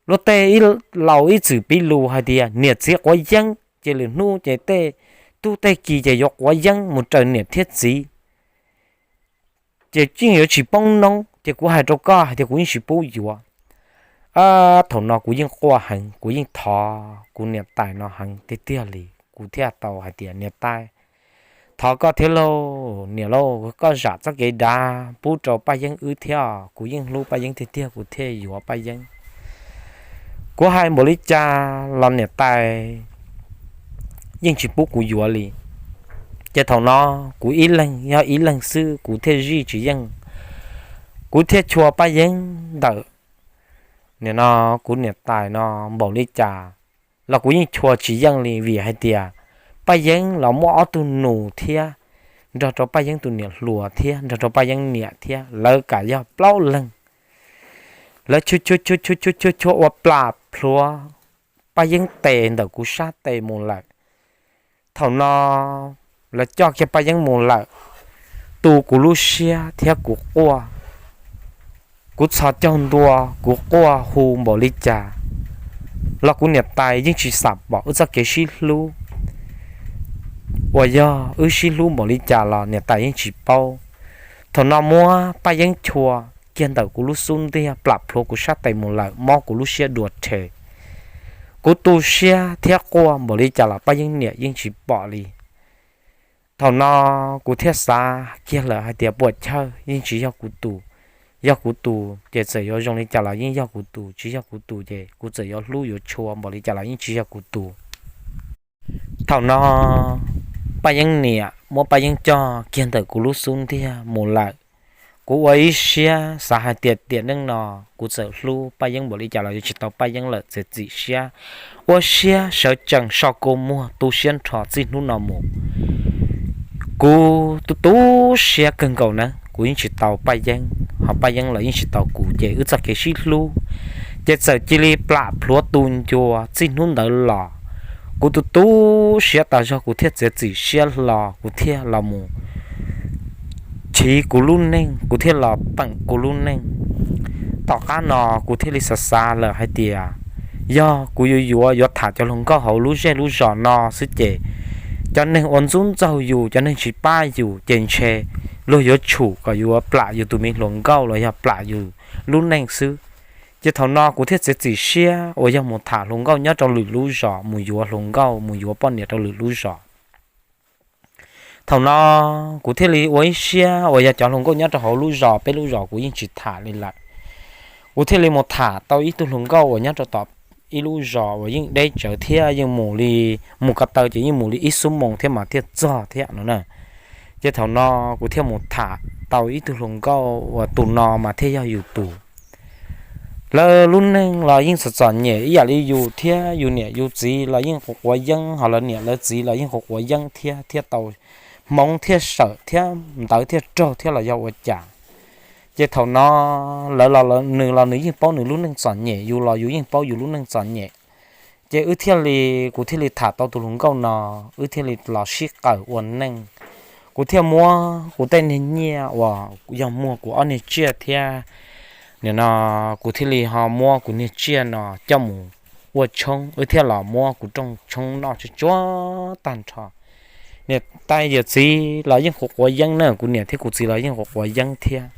Luag tej laus ib txwm piv lus hais tias niam txiv quav yeeb ces lwm hnub ces tej tub tej ki ces yuav quav yeeb mus raws niam thiab txiv, ces yeej yuav tsis poob noob. Ces kuv hais rau koj hais tias kuv yeej tsis pub yuav. Thaum no kuv yeej quaj heev, kuv yeej thov kuv niam tais no heev tiag tiag li. Kuv thiaj tau hais tias niam tais, thov koj thiab lauj, niam lauj, koj zam txoj kev dav pub rau Paj Yeeb wb thiab. Kuv yeej hlub Paj Yeeb tiag tiag, kuv thiaj yuav Paj Yeeb. Kuv hais npaum li cas los niam tais yeej tsis pub kuv yuav li. Ces thaum no kuv ib leeg yog ib leeg xwb, kuv thiaj zij tsis yeej. Kuv thiaj chua Paj Yeeb ntawm nim no kuv niam tais no npaum li cas los kuv yeej chua tsis yeej li, vim hais tias Paj Yeeb los muaj ob tug nus thiab, nrog rau Paj Yeeb tus niam hluas thiab nrog rau Paj Yeeb niam thiab, lawv kam yog plaub leeg. Lawv chua chua chua chua chua chua ua plam plhuav Paj Yeeb tes ntawm kuv sab tes mus lawm. Thaum no lawv coj kiag Paj Yeeb mus lawm, tu kuv lub siab thiab kuv quaj. Kuv txhos caug ntua, kuv quaj hu npaum li cas los kuv niam tais yeej tsis xam pom wb txoj kev sib hlub. Uas yog wb sib hlub npaum li cas los niam tais yeej tsis paub. Thaum no muab Paj Yeeb chua kiag ntawm kuv lub xub ntiag plam plhuav kuv sab tes mus lawm, mob kuv lub siab dua rhe. Kuv tu siab thiab quaj npaum li cas los Paj Yeeb niam yeej tsis pom li. Thaum no kuv thiaj xav kiag lawm hais tias puas chawj, yeej tsis yog kuv tus. Yog kuv tus ces txawm yuav zoo li cas los yeej yog kuv tus, tsis yog kuv tus ces kuv txawm yuav hlub yuav tshua npaum li cas los yeej tsis yog kuv tus. Thaum no Paj Yeeb niam muab Paj Yeeb coj kiag ntawm kuv lub xub ntiag mus lawm. Kuv ua ib siab xav hais tias tiam neej no kuv txawm hlub Paj Yeeb npaum li cas los yuav tsis tau Paj Yeeb lawm, txiav txim siab, ua siab sawv tsees so kua muag tu siab nrho txij hnub no mus. Kuv tu tu siab kawg nkaus na, kuv yeej tsis tau Paj Yeeb, ho Paj Yeeb los yeej tsis tau kuv, ces wb txoj kev sib hlub ces txawm cia li plam plhuav tu ncua txij hnub ntawd los. Kuv tu tu siab tas zog, kuv thiaj txiav txim siab hlo, kuv thiaj los mus chiv kuv lub neej, kuv thiaj los peem kuv lub neej. Tom qab no kuv thiaj li xav xav lawm hais tias yog kuv yuav yuav yuav tham cov hluas nkauj hauv lub zej lub zos no xwb ces cov neeg uas ntxub ntxaug yus, cov neeg tsis pab yus ces ntshe luag yuav tshum kom yuav plam yus tus me hluas nkauj los yog plam yus lub neej xwb. Ces thaum no kuv thiaj txiav txim siab uas yog mus tham hluas nkauj nyob rau lwm lub zos, mus yuav hluas nkauj, mus yuav poj niam rau lwm lub zos. Thaum no kuv thiaj li ua ib siab uas yog cov hluas nkauj nyob rau hauv lub zos, peb lub zos kuv yeej tsis tham li lawm. Kuv thiaj li mus tham tau ib tug hluas nkauj uas nyob rau tom ib lub zos uas yeej deb tsawv thiab yeej mus li, mus ko taw ces yeej mus li ib xuab moos thiab mas thiaj txog thiab no na. Ces thaum no kuv thiaj mus tham tau ib tug hluas nkauj uas tus no mas thiaj yog yus tus. Lawv lub neej los yeej txom txom nyem ib yam li yus thiab, yus niam yus txiv los yeej quav quav yeeb, ho lawv niam lawv txiv los yeej quav quav yeeb thiab, thiaj tau hmoov thiaj sawm thiab ntawv thiaj raug thiab los yog ua cas. Ces thaum no lawv los, nws los nws yeej paub nws lub neej txom nyem, yus los yus yeej paub yus lub neej txom nyem. Ces wb thiaj li, kuv thiaj li tham tau tus hluas nkauj no, wb thiaj li los sib qawm ua neej. Kuv thiaj muab kuv tej niag nyiaj uas yog muag kuv ob niag tsiaj thiab, nim no kuv thiaj li ho muab kuv niag tsiaj no coj mus ua tshoob, wb thiaj los muab kuv rooj tshoob noj tsuag tsuag tag nrho. Niam tais yawm txiv los yeej quav quav yeeb na, kuv niam thiab kuv txiv los yeej quav quav yeeb thiab.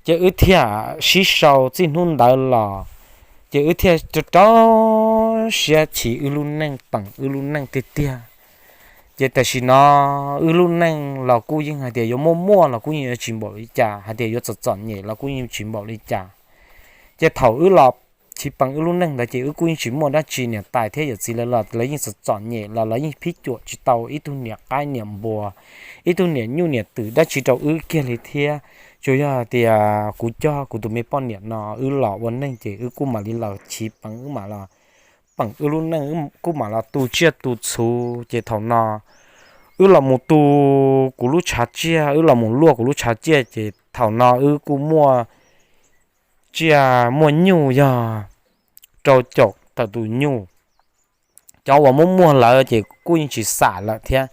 Ces wb thiaj sib sau txij hnub ntawd los, ces wb thiaj rau rau siab chiv wb lub neej, peem wb lub neej tiag tiag. Ces tam sim no wb lub neej los kuj yeej hais tias yuav muaj muaj los kuj yeej yuav tsis npaum li cas, hais tias yuav txom txom nyem los kuj yeej tsis npaum li cas. Ces thaum wb los chiv peem wb lub neej ntawd ces wb kuj yeej tsis muaj dab tsi, niam tais thiab yawm txiv lawv los lawv yeej txom txom nyem los lawv yeej phib cuam tsis tau ib tug niam qaib niam npua, ib tug niam nyuj niam twm dab tsi rau wb kiag li thiab. Tsuas yog hais tias kuv coj kuv tus me poj niam no wb los ua neej ces wb kuj mam li los chiv peem, wb mam los peem wb lub neej, kuj mam los tu tsiaj tu txhu. Ces thaum no wb los mus tu kuv lub tshav tsiaj, wb los mus luaj kuv lub tshav tsiaj ces thaum no wb kuj muaj tsiaj muaj nyuj yog rau caum tawm tus nyuj. Cov uas muaj muag lawm ces kuj yeej tsis xam lawm thiab,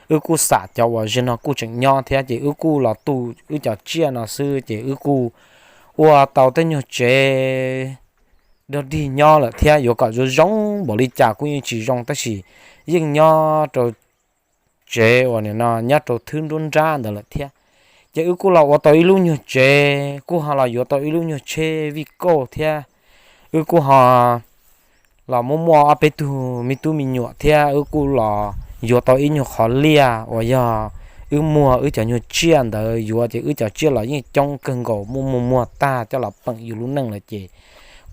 wb kuj xam cov uas ze no kuj tseem nyob thiab. Ces wb kuj los tu wb cov tsiaj no xwb ces wb kuj ua tau tej nyuag tsev dog dig nyob lawm thiab. Yuav kom zoo zoo npaum li cas kuj yeej tsis zoo tab sis yeej nyob rau tsev uas nim no nyob rau thwb nruab nrab ntawd lawm thiab. Ces wb kuj los ua tau ib lub nyuag tsev, kuj ho los yuav tau ib lub nyuag tsheb vij kauj thiab. Wb kuj ho los muaj muaj ob peb tug me tub me nyuam thiab wb kuj los yuav tau ib nyuag qhov liaj uas yog wb muag wb cov nyuag tsiaj ntawd yuav ces wb cov tsiaj los yeej coob kawg nkaus, muaj muag muag tag coj los peem yus lub neej lawm ces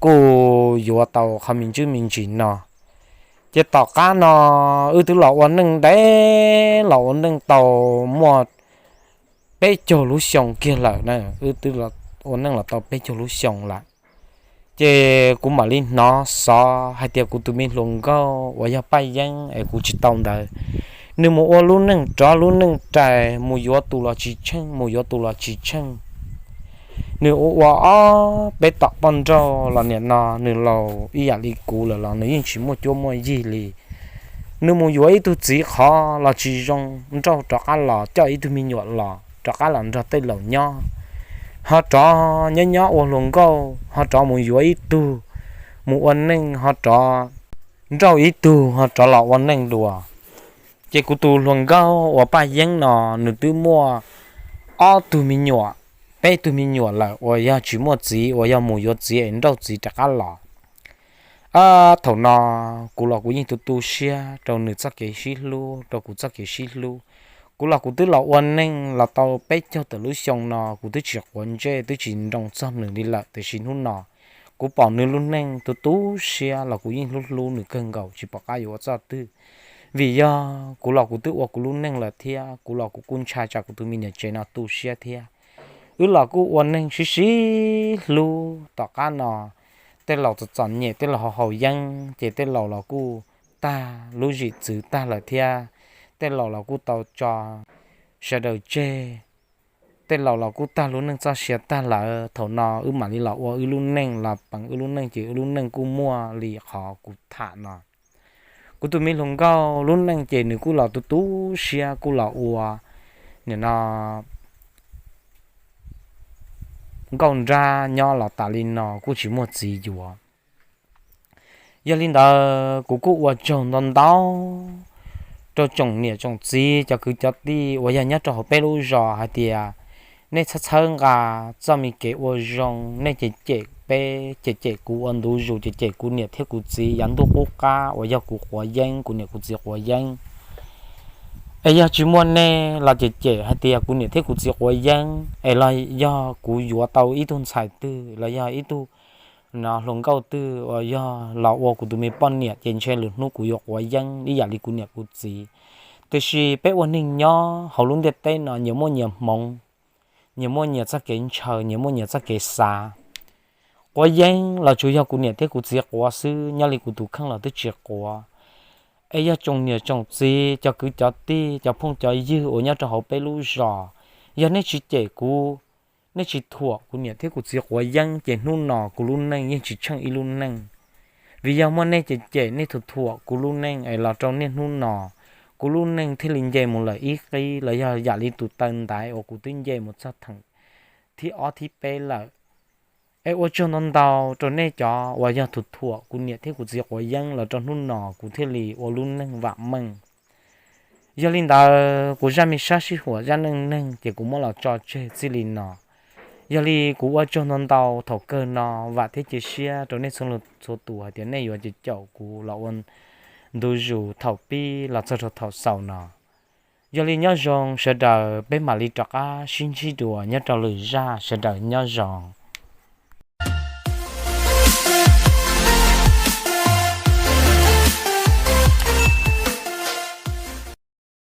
kuj yuav tau qhov me ntsis me ntsis no. Ces tom qab no wb twb los ua neej ntev, los ua neej tau muaj peb caug lub xyoo kiag lawm na, wb twb ua neej los tau peb caug lub xyoo lawm. Ces kuv mam li hnov xov hais tias kuv tus me hluas nkauj uas yog Paj Yeeb es kuv tsis tau ntawd, nws mus ua lub neej rov lub neej rais, mus yuav tus los tsis tsheej, mus yuav tus los tsis tsheej. Nws ua ua ob peb tom poj nrauj los nim no nws laus ib yam li kuv lawm los nws yeej tsis muaj cuab muaj yig li. Nws mus yuav ib tug txiv qhov los tsis zoo, nrauj rov qab los coj ib tug me nyuam los rov qab los nrog tej laus nyob, ho rov nyob nyob ua hluas nkauj, ho rov mus yuav ib tug, mus ua neej, ho rov nrauj ib tug, ho rov los ua neej dua. Ces kuv tus hluas nkauj uas Paj Yeeb no, nws twb muaj ob tug me nyuam, peb tug me nyuam lawm uas yog tsis muaj txiv, uas yog mus yuav txiv es nrauj txiv rov qab los. Thaum no kuv los kuv yeej tu tu siab rau nws txoj kev sib hlub, rau kuv txoj kev sib hlub. Kuv los kuv twb los ua neej los tau peb caug tawm lub xyoo no, kuv twb tsis quav ntsej twb tsis nroo txog nws li lawm, tiam sis hnub no kuv pom nws lub neej tu tu siab los kuv yeej hlub hlub nws kawg nkaus tsis pom qab yuav ua txoj twg. Vim yog kuv los kuv twb ua kuv lub neej lawm thiab, kuv los kuv kuj ntshai tsam kuv tus me niam tsev no tu siab thiab. Wb los kuj ua neej sib sib hlub tom qab no, tej laus txom txom nyem, tej laus haus haus yeeb ces tej laus los kuj tag lub zim txwv tag lawm thiab, tej laus los kuj tau tso sawv daws tseg, tej laus los kuj tag lub neej txoj sia tag lawm. Thaum no wb mam li los ua wb lub neej, los peem wb lub neej ces wb lub neej kuj muaj li qhov kuv tham no. Kuv tus me hluas nkauj lub neej ces nws kuj los tu tu siab kuj los ua, nim no nkauj nrab nyob los tas li no kuj tsis muaj txiv yuav. Yog li ntawd kuv kuj ua tsaug ntau ntau rau tsoom niam tsoom txiv cov kwv cov tij uas yog nyob rau hauv peb lub zos hais tias nej txhawb txhawb nqa txoj me kev ua zoo, nej cem cem peb, cem cem kuv ua ntu zus, cem cem kuv niam thiab kuv txiv yav ntuj qub qab uas yog kuv quav yeeb, kuv niam kuv txiv quav yeeb. Es yog tsis muaj nej los cem cem hais tias kuv niam thiab kuv txiv quav yeeb, es los yog kuv yuav tau ib tug ntxhais twg los yog ib tug no hluas nkauj twg uas yog los ua kuv tus me poj niam ces ntshe lwm hnub kuv yuav quav yeeb ib yam li kuv niam kuv txiv. Tiam sis peb ua neeg nyob hauv lub ntiaj teb no nyias muaj nyias hmoov, nyias muaj nyias txoj kev ntshaw, nyias muaj nyias txoj kev xav. Quav yeeb los tsuas yog kuv niam thiab kuv txiv quav xwb, nyob li kuv tus kheej los twb tsis quav. Es yog tsoom niam tsoom txiv, cov kwv cov tij, cov phooj cov ywg uas nyob rau hauv peb lub zos, yog nej tsis cem kuv, nej tsis thuam kuv niam thiab kuv txiv quav yeeb ces hnub no kuv lub neej yeej tsis tsheej ib lub neej. Vim yog muaj nej cem cem, nej thuam thuam kuv lub neej es los rau niaj hnub no, kuv lub neej thiaj li nce mus lawm ib qib los yog yam li tus taw ntaiv uas kuv twb nce mus txog theem thib ob thib peb lawm. Es ua tsaug ntau ntau rau nej cov uas yog thuam thuam kuv niam thiab kuv txiv quav yeeb los rau hnub no kuv thiaj li ua lub neej vam meej. Yog li ntawd kuv zaj me sab sij huam zaj neej neeg ces kuv muab los tso tseg txij li no. Yog li kuv ua tsaug ntau ntau thaum kawg no, vam thiab cia siab rau nej txhua leej txhua tus hais tias nej yuav caum kuv los ua ntu zus thaum pib los txog rau thaum xaus no. Yog li nyob zoo sawv daws, peb mam li rov qab sib ntsib dua nyob rau lwm zaj, sawv daws nyob zoo.